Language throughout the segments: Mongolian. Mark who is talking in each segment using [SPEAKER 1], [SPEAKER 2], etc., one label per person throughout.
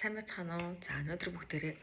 [SPEAKER 1] Сайн байцгаана уу? За, өнөөдөр бүгдээрээ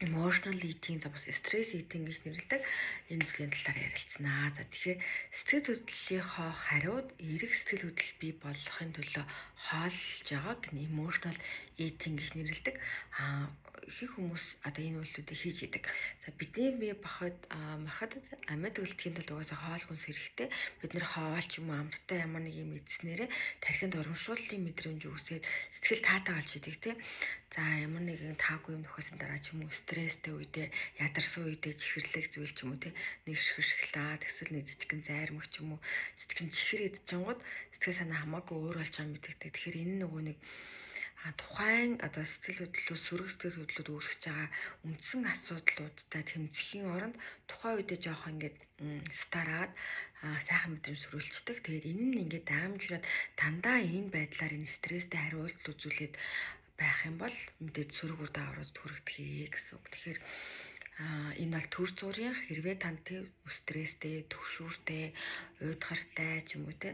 [SPEAKER 1] emotional eating, за бас stress eating гэж нэрлэдэг энэ зүйлийн талаар ярилцсанаа. За, тэгэхээр сэтгэл хөдлөлийнхөө хариуд эерэг сэтгэл хөдлөл бий болгохын төлөө хооллож байгааг emotional eating гэж нэрлэдэг. Их хүмүүс одоо энэ үйлдэлүүдийг хийж идэг. За, бидний бие бахад махад амьд үлдэхийн тулд угаасаа хоол хүнс хэрэгтэй. Бид нэр хоол ч юм уу амттай ямар нэг юм идснээрээ тархинд урамшууллын мэдрэмж үүсээд сэтгэл таатай болж идэг, тийм. За, ямар нэгэн таагүй юм нөхөсөн дараа ч юм уу, стресстэй үедээ, ядарсан үедээ чихэрлэг зүйл ч юм уу, нэг шихэр шоколад эсвэл нэг жижигхэн зайрмаг ч юм уу, жижигхэн чихэр идчихэнгууд сэтгэл санаа хамаагүй өөр болж байгаа мэдэгдэг. Тэгэхээр энэ нөгөө нэг тухайн одоо сэтгэл хөдлөлөөс, сөрөг сэтгэл хөдлөлүүд үүсгэж байгаа үндсэн асуудлуудтай тэмцэхийн оронд тухайн үедээ жоохон ингээд стараад сайхан мэдрэмж сөрүүлцдэг. Тэгээд энэ нь ингээд даамжраад дандаа энэ байдлаар энэ стресстэй хариулт үзүүлээд байх юм бол мэдээж сөрөг үр дагаврууд төрөгдөхий гэсэн үг. Тэгэхээр энэ бол төр зургийн хэрвээ танд стресстэй, төгшүүртэй, уйдгартай ч юм уу, те,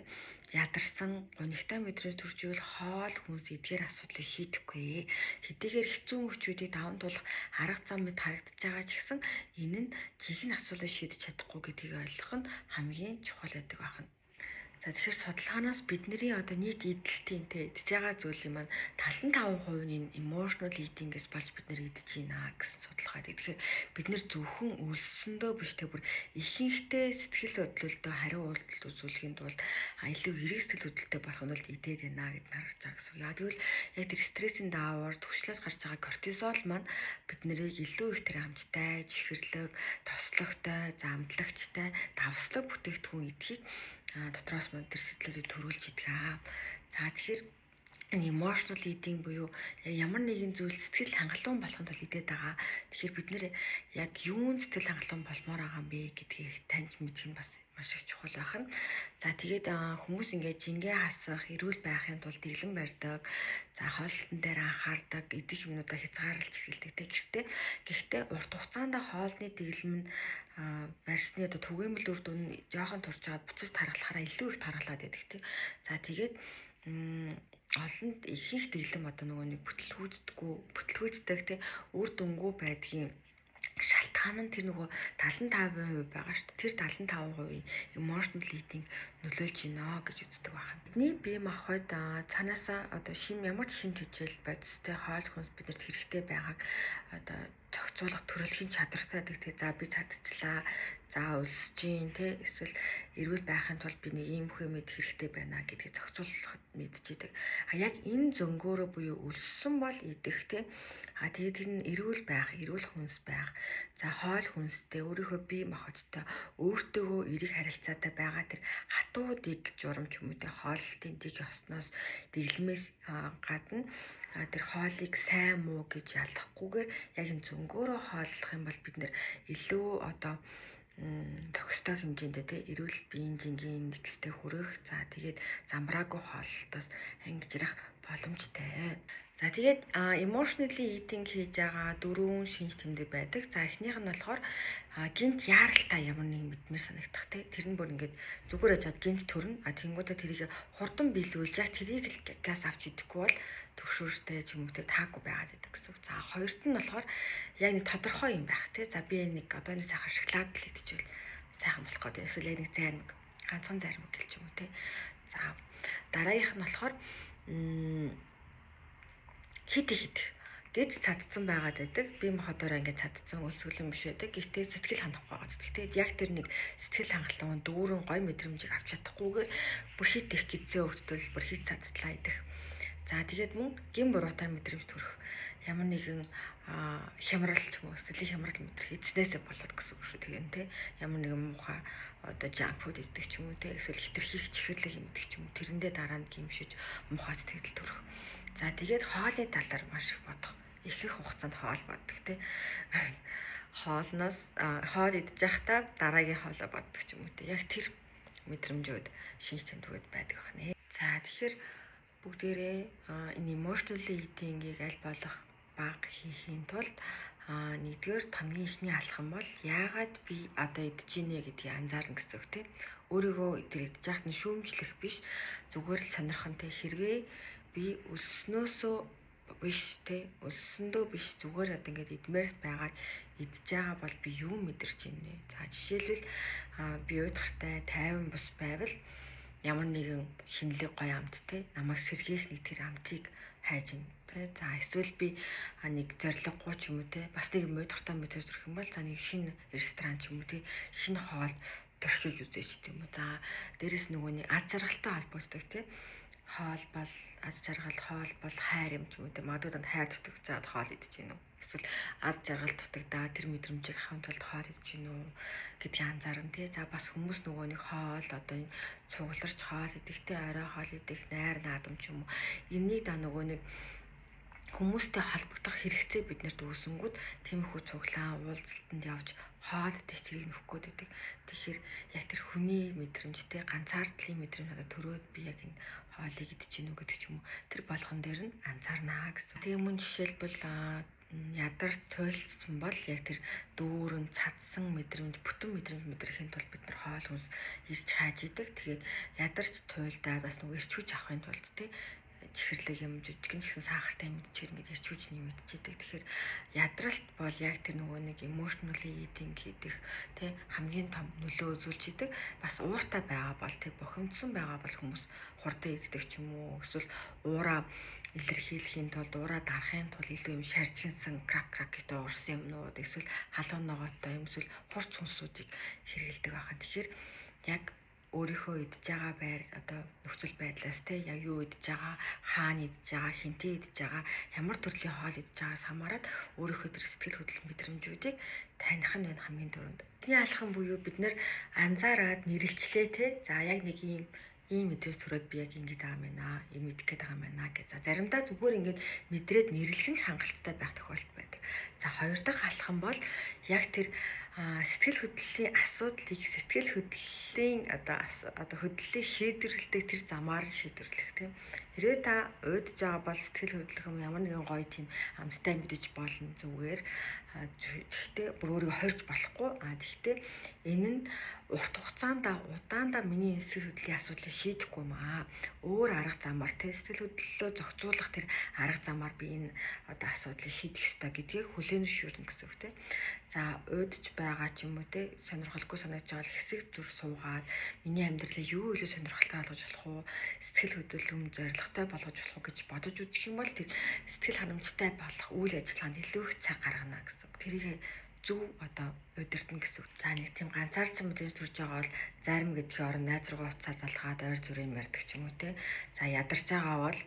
[SPEAKER 1] ядарсан, гунигтай мэдрэмж төрж ивэл хоол хүнс эдгээр асуудлыг шийдэхгүй. Хэдийгээр хэцүү мөчүүдийг даван туулах арга зам мэт харагдаж байгаа ч гэсэн энэ нь жинхэнэ асуудлыг шийдэж чадахгүй гэдгийг ойлгох нь хамгийн чухал байдаг байна. За, тэгэхээр судалгаанаас бидний одоо нийт эдэлтийн, те, идж байгаа зүйлийн маань 75% нь энэ emotional eating-ээс болж бид нэр идэж байна гэсэн судалгаа. Тэгэхээр бид нэр зөвхөн өлсөндөө биш, те, бүр ихэнхдээ сэтгэл хөдлөлтөө хариу үйлдэл үзүүлэхийн тулд, илүү эерэг сэтгэл хөдлөлтөй болох нь бол идээд байна гэд нь харж байгаа гэсэн. Яг тэгвэл яг тэр стрессийн даавар түгшлээс гарч байгаа кортизол маань бид нарыг илүү их тэр амттай, чихэрлэг, тослогтой, замдлагчтай, давслаг бүтээгдэхүүн идэхийг дотроос мань тэр сэтгэлүүдийг төрүүлж идэг. За, тэгэхээр энэ emotional eating буюу ямар нэгэн зүйл сэтгэл хангалуун болохын тулд идээд байгаа. Тэгэхээр бид нэр яг юун сэтгэл хангалуун болмоор байгаа юм бэ гэдгийг таньж мэдэх нь бас маш их чухал байх нь. За, тэгээд хүмүүс ингээд жингээ хасах, эрүүл байхын тулд дэглэм барьдаг. За, хооллолтон дээр анхаардаг, идэх юмнуудаа хязгаарлаж эхэлдэг, те, гэртээ. Гэхдээ урт хугацаанд хоолны дэглэм нь барьсны одоо түгээмэл үр дүн нь жоохон турж байгаа, буцаж тархалахаараа илүү их тархалаад байдаг, те. За, тэгээд олон ихэнх дэглэм одоо нөгөө нэг бүтлгүүцдэг, те, үр дүнгүй байдгийн шалтгаан нь тэр нөгөө 75% байгаа шүү дээ. Тэр 75% emotional eating нөлөөлж байна гэж үздэг байна. Бидний бие махбод цаанаасаа одоо шим ямар ч шим тэжээл бодистой хоол хүнс биднэрт хэрэгтэй байгааг одоо зохицуулах төрөлхийн чадвартай байдаг. Тэ, за, би чадчихлаа. За, өлсөж гин, тэ, эсвэл эрүүл байхын тулд би нэг ийм хөө мэд хэрэгтэй байна гэдгийг зохицуулахад мэдчихэдэг. А яг энэ зөнгөөрөө буюу өлссөн бол идэх, тэ. А тэгээд тэр нь эрүүл байх, эрүүл хүнс байх. За, хоол хүнстэй, өөрийнхөө бие махбодтой, өөртөөгөө эерэг харилцаатай байгаа тэр хатуу дэг журам ч юм уу, тэ, хооллолтын дэг ёсноос, дэглэмээс гадна тэр хоолыг сайн муу гэж ялахгүйгээр яг энэ зөнгөөрөө хооллох юм бол бид нэр илүү одоо зохистой хэмжээндээ, те, эрүүл биеийн жингийн индекстэй хүрэх, за, тэгээд замбраагүй хооллолтоос ангижрах боломжтой. За, тэгээд emotionally eating хийж байгаа дөрвөн шинж тэмдэг байдаг. За, эхнийх нь болохоор гэнэт яаралтай ямар нэгэн мэдмээр санагдах, те. Тэр нь бүр ингээд зүгээр яжгаад гэнэт төрнө. А тэнгуүтэ тэрийг хурдан биелүүлж яг тэрийг л газ авч идэхгүй бол төгшөөртэй ч юм уу, те, таагүй байгаад байдаг гэсэн үг. За, хоёрт нь болохоор яг нэг тодорхой юм байх, те. За, би нэг одоо нэг сайхан шоколад л идчихвэл сайхан болох гэдэг. Эсвэл яг нэг зайрмаг, ганцхан зайрмаг гэл ч юм уу, те. За, дараагийнх нь болохоор хит их идэх гэж цадцсан байгаад байдаг. Би мохотоороо ингээд цадцсан, өсгөлэн биш байдаг. Гэхдээ сэтгэл ханахгүй байгаад байдаг. Тэгээд яг тэр нэг сэтгэл хангалуун дүүрэн гой мэдрэмжийг авч чадахгүйгээр бүр хит их гизээ өвдөл, бүр хит цадтлаа идэх. За, тэгээд мөн гин буруутай мэдрэмж төрөх. Ямар нэгэн хямрал ч юм уу, сэтгэлийн хямрал мэдрэх эзнээсээ болоод гэсэн үг шүү. Тэгээ те, ямар нэгэн муухай одоо junk food идэх ч юм уу, те, эсвэл хэтэрхий чихэрлэг юм идэх ч юм уу, тэрэндээ дараа нь гимшиж муухай сэтгэл төрөх. За, тэгээд хоолны талаар маш их бодох. Их их хугацаанд хоол боддог, те. Хоолноос хоол идэж байхдаа дараагийн хоолоо боддог ч юм уу, те. Яг тэр мэдрэмжүүд шинж тэмдгүүд байдаг байна. За, тэгэхээр бүгдээрээ энэ emotional eating-ийг аль болох бага хийхийн тулд нэгдүгээр хамгийн эхний алхам бол яагаад би одоо идэж гинэ гэдгийг анзаарна гэсэн үг, тийм. Өөрийгөө тэр идэж яхад нь шүүмжлэх биш, зүгээр л сонирхонтой, хэрвээ би өлснөөсөө биш те, өлсөндөө биш, зүгээр одоо ингээд идмээр байгаад идж байгаа бол би юу мэдэрч байна вэ? За, жишээлбэл, би уйдгартай, тайван бус байвал ямар нэгэн шинэлэг гоё амт те, намайг сэргээх нэг тэр амтыг хайж байна те. За, эсвэл би нэг зориггүй ч юм уу те, бас нэг уйдгартай мэдрэмж төрөх юм бол за, нэг шинэ ресторан ч юм уу те, шинэ хоол туршиж үзээч гэх юм уу. За, дээрэс нөгөө нэг аз жаргалтай холбогддог те, хоол бол аз жаргал, хоол бол хайр юм ч юм уу те. Магадгүй танд хайр дутагдаж байгаад хоол идэж гин үү? Эсвэл аз жаргал дутагдаа тэр мэдрэмжийг авахын тулд хоол идэж гин үү гэдгийг анзаарна те. За, бас хүмүүс нөгөө нэг хоол, одоо цугларч хоол идэхтэй, орой хоол идэх, найр наадам ч юм уу. Энэнийг да нөгөө нэг хүмүүстэй холбогдох хэрэгцээ биднэрт үүсэнгүүд тиймэрхүү цуглаан уулзалтанд явж хоол идэж тэрийг нөхөх гээд байдаг. Тэгэхээр яг тэр хүний мэдрэмжтэй ганцаардлын мэдрэмж надад төрөөд би яг энэ хоолыг идэж гинүү гэдэг ч юм уу. Тэр болгон дээр нь анзаарнаа гэсэн. Тэгээ мөн жишээлбэл ядарч туйлдсан бол яг тэр дүүрэн цадсан мэдрэмж, бүтэн мэдрэмж мэдрэхийн тулд бид нар хоол хүнс ирж хайж идэг. Тэгээд ядарч туйлдаад бас нөгөө эрч хүч авахын тулд те, чихэрлэг юм жижигэн ч гэсэн сахартай мэдчихэр ингээд эрч хүч нэмэгдчихэдэг. Тэгэхээр ядралт бол яг тэр нөгөө нэг emotionally eating гэдэг тэ хамгийн том нөлөө үзүүлж идэг. Бас ууртай байгаа бол тэ, бухимдсан байгаа бол хүмүүс хурдан иддэг ч юм уу, эсвэл уура илэрхийлэхийн тулд, уура дарахын тулд илүү юм шаржигнсан крак крак гэж уурсан юмнууд, эсвэл халуун ногоотой юм, эсвэл хурц хүнсүүдийг хэрэгэлдэг байхan. Тэгэхээр яг өөрийнхөө идж байгаа байр, одоо нөхцөл байдлаас те, яг юу идж байгаа, хаана идж байгаа, хэнтэй идж байгаа, ямар төрлийн хоол идж байгаас хамаарат өөрийнхөө тэр сэтгэл хөдлөл мэдрэмжүүдийг таних нь байна хамгийн түрүүнд. Эхний алхам буюу бид нэр анзаараад нэрлэлчлээ те. За, яг нэг ийм ийм мэдрэмж төрөөд би яг ингэж байгаа юм байна, ийм мэдэх гээд байгаа юм байна гэж. За, заримдаа зүгээр ингэж мэдрээд нэрлэх нь ч хангалттай байх тохиолдол байдаг. За, хоёр дахь алхам бол яг тэр сэтгэл хөдлөлийн асуудлыг, сэтгэл хөдлөлийн одоо хөдлөлийг шийдвэрлэдэг тэр замаар шийдвэрлэх тийм. Хэрвээ та уйдж байгаа бол сэтгэл хөдлөх юм ямар нэгэн гоё тийм амттай мэдэж болно зүгээр. Тэгэхдээ бүр өөрийгөө хорж болохгүй. Тэгэхдээ энэ нь урт хугацаанд, удаандаа миний сэтгэл хөдлөлийн асуудлыг шийдэхгүй юм аа. Өөр арга замаар те, сэтгэл хөдлөлөө зохицуулах тэр арга замаар би энэ одоо асуудлыг шийдэх ёстой гэдгийг хүлээн зөвшөөрнө гэсэн үг те. За, уйдж байгаа ч юм уу те, сонирхолгүй санагдж байгаа бол хэсэг зүр суугаад миний амьдралыг юу илүү сонирхолтой болгож болох уу, сэтгэл хөдлөм зоригтой болгож болох уу гэж бодож үзэх юм бол тэр сэтгэл ханамжтай болох үйл ажиллагаанд илүү их цаг гаргана гэсэн үг. Тэрийг зөв одоо удирдна гэсэн үг. За, нэг тийм ганцаардсан мэдрэмж төрж байгаа бол зарим гэдгийн оронд найз руугаа уцаа залгаад ойр зүрийн ярьдаг ч юм уу те. За, ядарч байгаа бол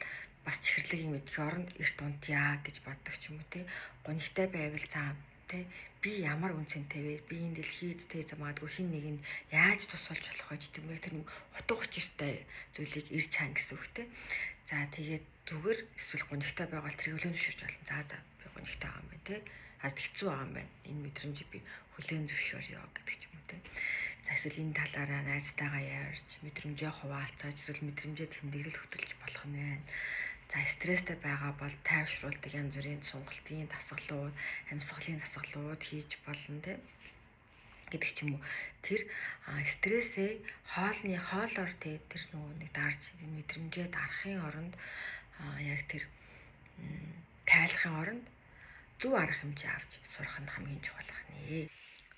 [SPEAKER 1] бас чихэрлэг юм идэхийн оронд эрт унтъя гэж боддог ч юм уу те. Гунигтай байвал за те, би ямар үн цэнтэй вэ? Би энэ дэлхийд те, магадгүй хэн нэгэнд яаж тус болж болох вэ гэдэг юм уу? Тэр нэг утга учиртай зүйлийг ирж хаана гэсэн үг те. За, тэгээд зүгээр эсвэл гунигтай байгаа бол тэрийг хүлээн зөвшөөрч болно. За, би гунигтай байгаа юм байна те. А, хэцүү байгаа юм байна. Энэ мэдрэмжийг би хүлээн зөвшөөрье гэдэг ч юм уу те. За, эсвэл энэ талаараа найзтайгаа ярьж, мэдрэмжээ хуваалцаж, эсвэл мэдрэмжээ тэмдэглэл хөтөлж болох нь байна. За, стресстэй байгаа бол тайвшруулдаг янз бүрийн сонголтын дасгалууд, амьсгалын дасгалууд хийж болно те гэдэг ч юм уу. Тэр стрессээ хоолны хоолоор те, тэр нөгөө нэг дарж мэдрэмжээ дарахын оронд, яг тэр тайлахын оронд зөв арга хэмжээ авч сурах нь хамгийн чухал ахнэ.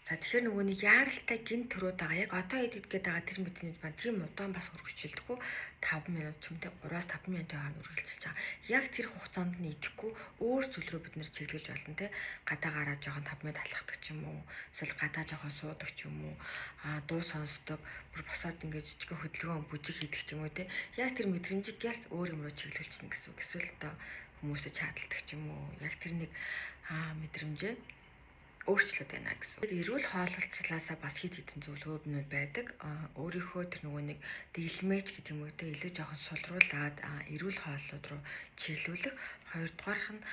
[SPEAKER 1] За, тэгэхээр нөгөө нэг яаралтай гинт төрөөд байгаа, яг одоо хэд гээд байгаа тэр мэдрэмж маань тийм удаан бас үргэлжилдэггүй, 5 минут ч юм те, 3-5 минутын хооронд үргэлжилж байгаа. Яг тэр хугацаанд нь идэхгүй өөр зүйл рүү бид нэр чиглэж болно те. Гадаа гараад жоохон 5 минут алхахдаг ч юм уу, эсвэл гадаа жоохон суудаг ч юм уу, дуу сонсдог, бүр босоод ингээд жижигхэн хөдөлгөөн, бүжиг хийдэг ч юм уу те. Яг тэр мэдрэмжийг яс өөр юм руу чиглүүлчихнэ гэсэн үг. Эсвэл одоо хүмүүсээ чаталдаг ч юм уу. Яг тэр нэг мэдрэмжээ өөрчлөлт байна гэсэн. Эрүүл хооллолцлаасаа бас хэд хэдэн зөвлөгөөнүүд байдаг. Өөрийнхөө тэр нөгөө нэг дэглэмээч гэдэг юм уу те, илүү жоохон сулруулад эрүүл хооллууд руу чиглүүлэх. Хоёрдугаарх нь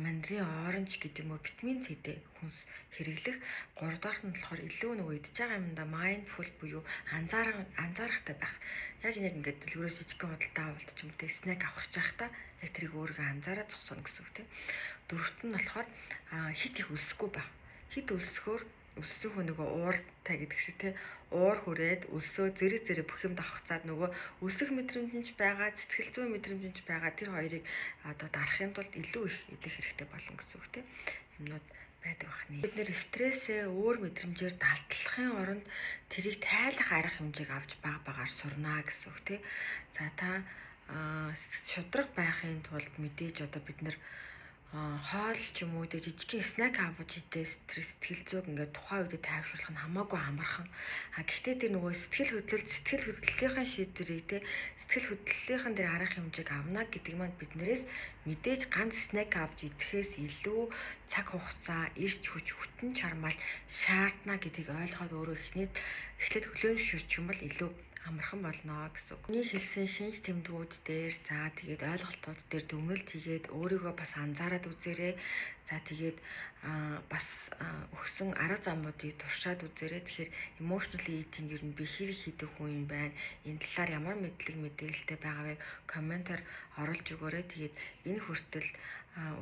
[SPEAKER 1] мандрин оранж гэдэг юм уу, витамин С-тэй хүнс хэрэглэх. Гуравдугаарх нь болохоор илүү нөгөө идж байгаа юмдаа mindful буюу анзаарахтай байх. Яг яг ингээд дэлгүүрээс жижигхэн худалдаа авалт ч юм уу те, snack авах гэж байхдаа яг тэрийг өөрийгөө анзаараад зогсооно гэсэн үг те. Дөрөвт нь болохоор хэт их өлсөхгүй байх. Хэт өлсөхөөр Өлссөн хүн нөгөө ууртай гэдэг шиг те, уур хүрээд өлсөө зэрэг зэрэг бүх юм давхцаад нөгөө өлсөх мэдрэмж нь ч байгаа, сэтгэл зүйн мэдрэмж нь ч байгаа, тэр хоёрыг одоо дарахын тулд илүү их идэх хэрэгтэй болно гэсэн үг те, юмнууд байдаг бахны. Бид нэр стрессээ өөр мэдрэмжээр далдлахын оронд тэрийг тайлах арга хэмжээг авч баг багаар сурнаа гэсэн үг те. За, та шудраг байхын тулд мэдээж одоо бид нэр хоол ч юм уу, тэг жижигхэн snack авч идээ стресс, сэтгэл зүйг ингээд тухайн үедээ тайвшруулах нь хамаагүй амархан. А гэхдээ тэр нөгөө сэтгэл хөдлөл, сэтгэл хөдлөлийнхаа шийдвэрийг те, сэтгэл хөдлөлийнхэн тэр арга хэмжээг авна гэдэг маань биднээс мэдээж ганц snack авч идэхээс илүү цаг хугацаа, эрч хүч, хүтэн чармаал шаардна гэдгийг ойлгоод өөрөө эхнээд эхлээд хүлээн зөвшөөрчих юм бол илүү амархан болно гэсэн үг. Миний хэлсэн шинж тэмдгүүд дээр, за тэгээд ойлголтууд дээр дүгнэлт хийгээд өөрийгөө бас анзаараад үзээрэй. За, тэгээд бас өгсөн арга замуудыг туршаад үзээрэй. Тэгэхээр emotional eating ер нь би хэр их хийдэг хүн юм байна? Энэ талаар ямар мэдлэг мэдээлэлтэй байгаа вэ? Комментаар оруулж өгөөрэй. Тэгээд энэ хүртэл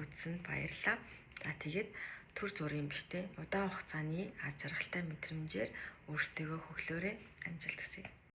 [SPEAKER 1] үзсэнд баярлалаа. За, тэгээд түр зуурын биш те, удаан хугацааны аз жаргалтай мэдрэмжээр өөртөөгөө хөглөөрэй. Амжилт хүсье.